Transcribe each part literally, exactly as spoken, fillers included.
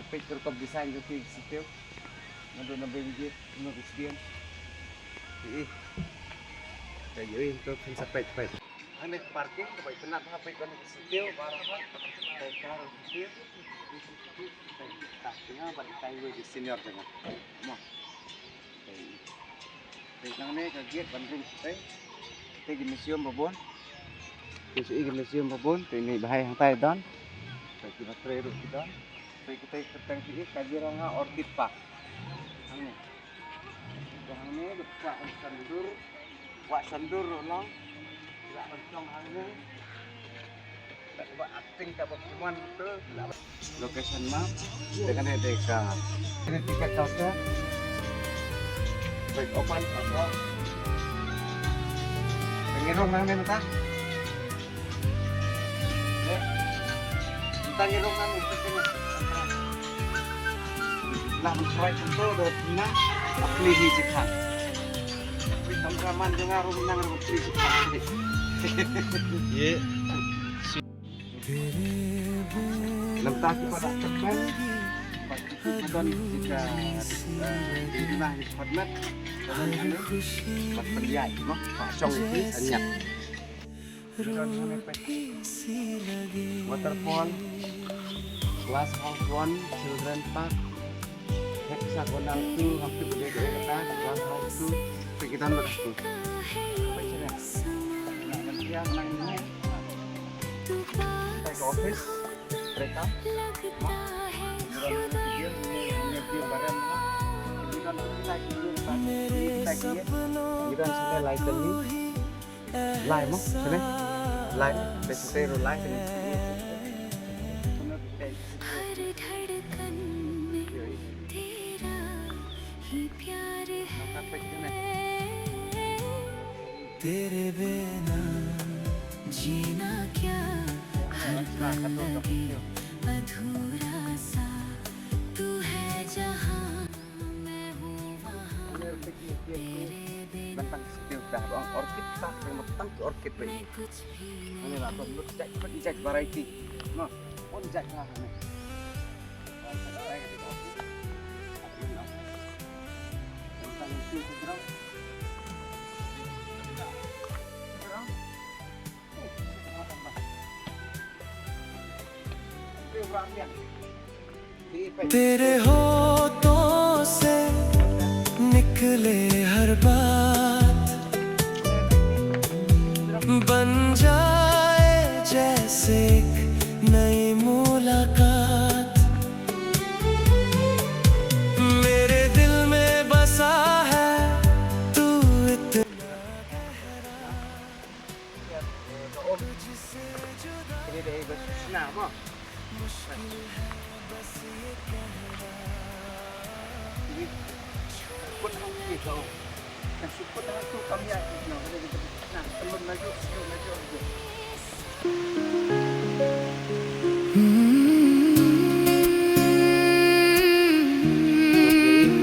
Peit ka rukom design jong ki sitiew. Naduh na bynta ki, na bynta ki sitiew. Ih. Ka ïohi to phin sa peit peit. Hangne parking ka bai pynat ha peit ban ki sitiew, bar ha. Peit ka rukom sitiew. Peit ka, peit ka, peit ka senior jong nga. Mo. Te nangne ka gate ban ring te. Te ki museum ba bun. Te shu i ki museum ba bun, te ini bahai hangtai don. Te kiba trei ruh ki don. Te kita kyrteng ki Kaziranga Orchid Park. Hangne. Te hangne ba kwah ban shan dur. Kwah shan dur ruh long. Lah ban shong hangne. Location map. Te kane dei ka, kane ticket counter. Wait, open, open. Ngi rung nangne mynta. Mynta ngi rung nangne mynta. Lah ban try control dei na. Apli hi jikha. Kameraman jong nga ruh nang ruh pli jikha. Ye. Namta ki pada tekan. Pat ki pada jika, eh, di rumah di Padmat. Pat pendiat, no? Pak Song ni anyap. Waterfall, Class House One, Children Park, Hexagonal Two, hampir boleh deh kata, Class House Two, pergi download aku. Apa sih dah? Nak mensia menang ini. Kita ke office, kereta. Mak, dia, dia, dia, dia barang. Pergi download kita, kita, kita, kita, kita, kita, like ni. Lai mo, sini. Lai, bes sini lai sini. हर धड़कन में तेरा ही प्यार है। तेरे बिना जीना क्या, हर पल लगे अधूरा सा। तू है जहाँ, मैं हूँ वहाँ। Bentang sitiew dah bang orchid tak, bentang ki orchid baik. Ini lah bang, lu cek, cek variety. Nah, pun cek lah ini. Bentang sitiew seberang. तेरे होठों से निकले हर बात, बन जाए जैसे एक नई मुलाकात। मेरे दिल में बसा है तू इतना। Ini dei ba shu shna mo. Ini put hang ki ka ong. Ka shu put hang tu kam ïa ki no. Ka dei ka shna ka lum laju, lum laju, laju.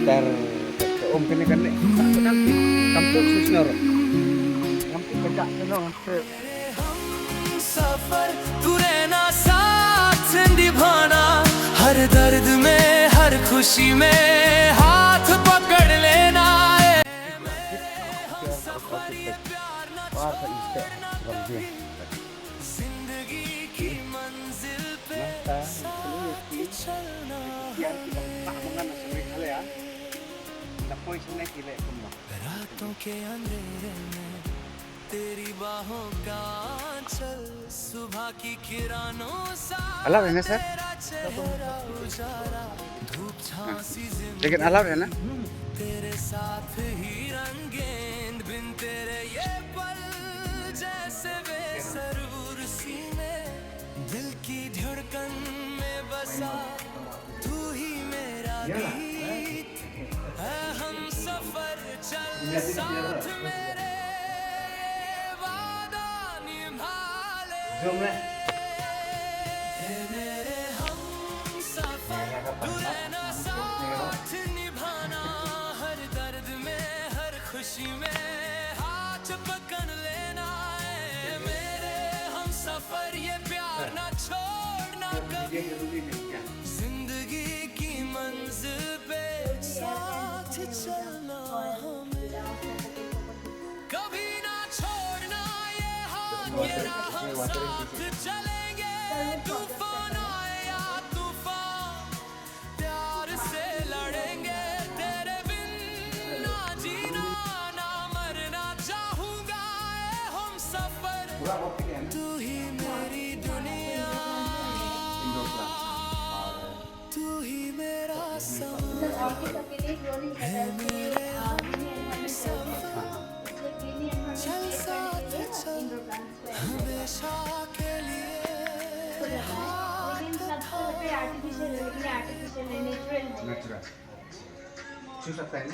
Tar ka ong kane kane. Kam tu shu shna ro. Kam tu ka jak shna ro. सफर तू रहना, साथ निभाना, हर दर्द में, हर खुशी में हाथ पकड़ लेना। ए मेरे हम सफर, ये प्यार ना छोड़ना, जिंदगी की मंजिल पे साथ चलना। रातों के अंधेरे में तेरी बाहों का आंचल, सुबह की किरणों सा। Allow है ना, sir? तेरा चेहरा उजाला, धूप छाँव सी जिंदगी। लेकिन allow है ना? तेरे साथ ही रंगें, बिन तेरे ये पल जैसे बेसरूर सी में। दिल की धड़कन में बसा तू ही मेरा गीत। है हमसफर, चल साथ मेरे, वादा निभा ले। ए मेरे हमसफर, तू रहना, साथ निभाना, हर दर्द में, हर खुशी में हाथ पकड़ लेना। ए मेरे हमसफर, ये प्यार ना छोड़ना कभी, जिंदगी चलना हमें, कभी ना छोड़ना ये हाथ, ये राह हम साथ चलेंगे। तूफान आए या तूफान, प्यार से लड़ेंगे तेरे बिन, ना जीना ना मरना चाहूंगा ए हमसफर, तू ही मेरी दुनिया। तू ही मेरा सफर है, मेरे हमसफर। चल साथ चल, हमेशा के लिए हाथ थाम। आर्टिफिशियल है, लेकिन आर्टिफिशियल है, नेचुरल है। नेचुरल। छू सकते हैं।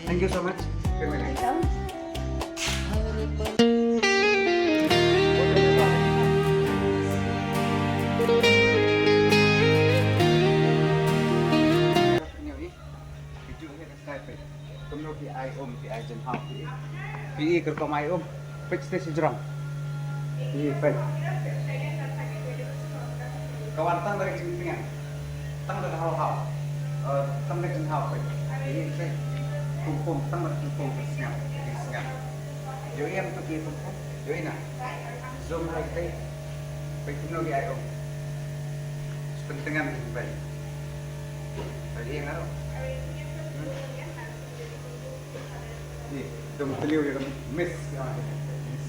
Thank you so much. Kumno ki ai um, ki ai jynhaw ki. Ki i kyrkom ai um. Peit te shi jrong. Ki i peit. Ka wan tang dari jingtngen. Tang dari haw haw. Eh, tang dari jynhaw peit. Ki i peit. Pum pum tang dari pum pum ki sngap. Ki sngap. Yo i em tu ki pum pum. Yo i na. Zoom hai peit. Peit kumno ki ai um. Pyntngen peit. Peit i ngarok. Hmm. Ih, dum tliw ïa ka miss. Miss.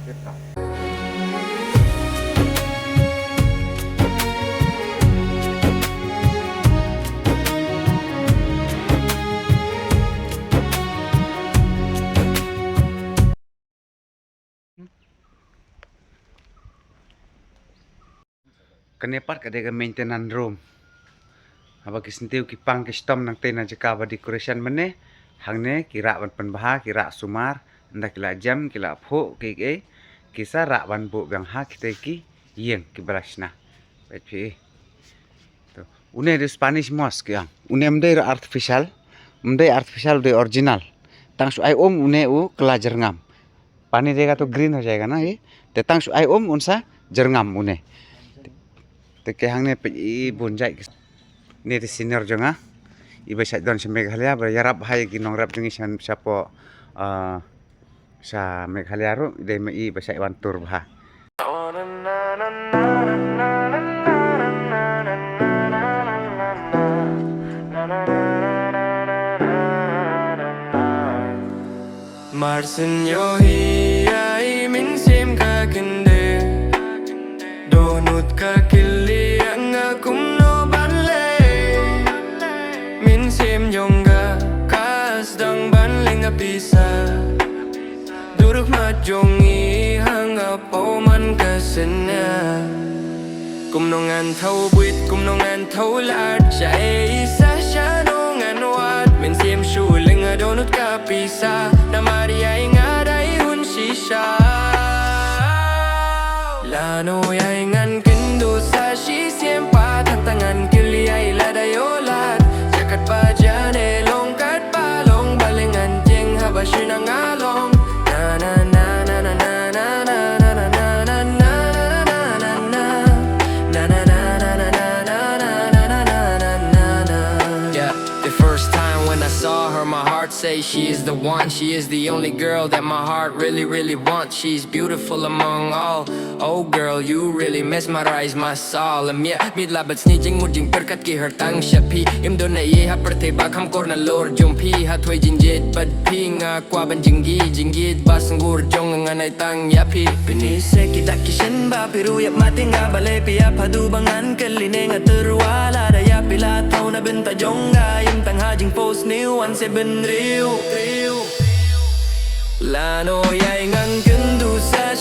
Kita. Kane pat ka dei ka maintenance room. Haba ki syntiew ki pang ki shitom nangtei na jaka ba decoration mynne, hangne ki rah ban pynbha, ki rah sumar, ynda ki la jem, ki la phuh, ki, ki, ki sa rah ban buh biang ha kitei ki ïing kiba la shna. Peit phi. To. Une dei Spanish moss ki ong. Une ym dei artificial, ym dei artificial, u dei original. Tang shu ai um une u kylla jyrngam. पानी देगा तो ग्रीन हो जाएगा ना ये. Te tang shu ai um un sa jyrngam une. Te ki hangne peit i bun jait ki. Une dei senior jong nga. Iba shait don sha Meghalaya, ba ïarap bha ïa ki nongrep jong ngi sha, shapoh, ah, sha Meghalaya ruh, i dei ma i ba shait wan tour bha. Mar sien ïohi ïa i mynsiem ka kyndit. Dohnud ka kylli ïa nga kumno ban leh. Mynsiem jong nga ka sdang ban leh nga pisa. Dur khmat jong i ha nga paw man ka snia. Kumno ngan thaw buit, kumno ngan thaw lad. Sha ei sa shano ngan wad. Mynsiem shu leh nga dohnud ka pisa. Namar ïa i nga dei hun shisha. Lano ïa i ngan kynduh sa shisien pat. Hangta ngan kylli ïa i lada ïoh lad. Jaka katba jan eh long katba long. Balei ngan tieng haba shu na nga long. Na na na na na na na na na na na na na na na. Yeah, the first time when I saw her, my heart say she is the one. She is the only girl that my heart really, really wants. She's beautiful among all. Oh girl, you really mesmerize my soul. Em ïa mih la bad sni jingmut jingpyrkhat ki her tang sha phi. Im don na ïa ha pyrthei ba kham kor na lor jong phi. Ha thoi jingjied bad phi nga kwah ban jinggi, jinggied ba sngewbha jong nga nai tang ïa phi. Pynïaseh ki dak ki shin ba phi ruh ïap ma tieng nga balei phi ïap haduh ba ngan kylli ne nga tyrwa lada ïap phi la thaw na bynta jong nga im tang ha jingphohsniew wan se bynriew. Lano ïa i ngan kynduh sa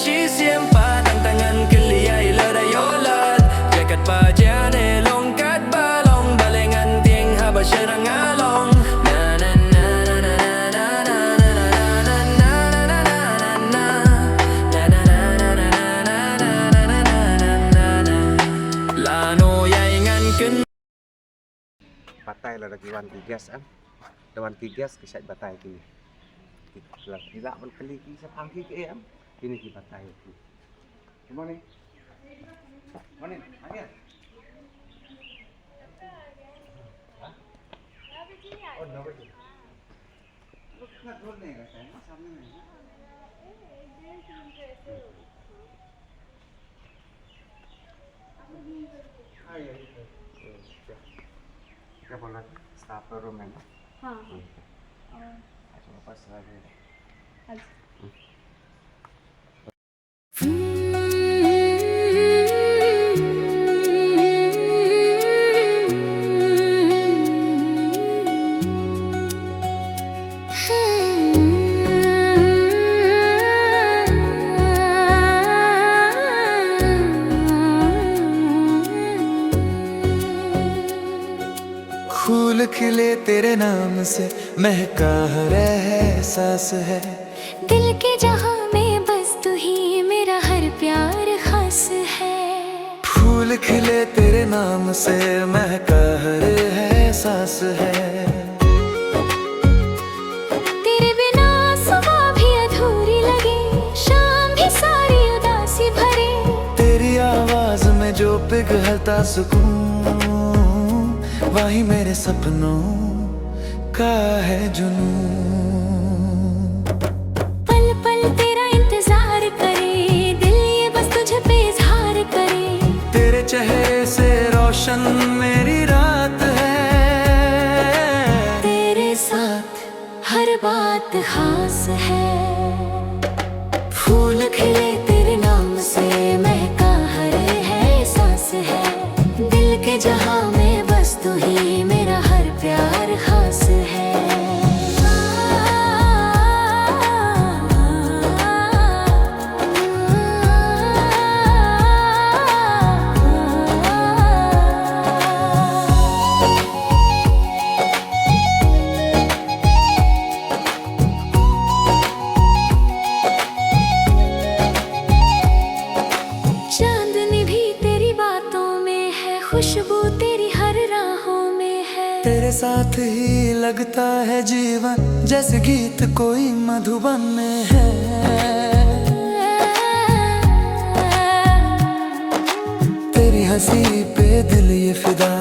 Da ki wan ki guest, em. Da wan ki guest ki shait batai kine. Ki la, ki la ban kylli ki shaphang ki, ki, em. Kine ki batai ki. Good morning. Morning. आ गया? हाँ? अभी नहीं आया। ओ, नौ बजे। वो कितना दूर नहीं रहता है ना, सामने में है ना? हाँ, यही पे। क्या, क्या बोल रहा था? स्टाफ रूम है ना? हाँ, हाँ। हम्म। और अच्छा, वापस आ गए। अच्छा। फूल खिले तेरे नाम से, महका हर एहसास है। दिल के जहां में बस तू ही मेरा हर प्यार खास है। फूल खिले तेरे नाम से, महका हर एहसास है। तेरे बिना सुबह भी अधूरी लगे, शाम भी सारी उदासी भरे। तेरी आवाज में जो पिघलता सुकून, वही मेरे सपनों का है जुनून। पल पल तेरा इंतजार करे दिल, ये बस तुझ पे इजहार करे। तेरे चेहरे से रोशन मेरी रात है। तेरे साथ हर बात खास है। फूल खिले तेरे नाम से, महका हर एहसास है। दिल के जहां में बस तू ही मेरा हर प्यार खास है। चांदनी भी तेरी बातों में है, खुशबू तेरी हर राहों में है। तेरे साथ ही लगता है जीवन, जैसे गीत कोई मधुबन में है। तेरी हंसी पे दिल ये फिदा,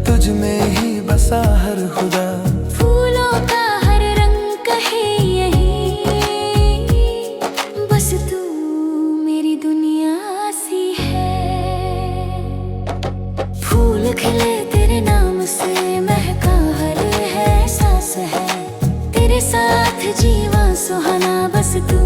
तुझ में ही बसा हर खुदा। फूलों का हर रंग कहे यही, बस तू मेरी दुनिया सी है। फूल खिले तेरे नाम से, महका हर एहसास है। तेरे साथ जीवां सुहाना, बस तू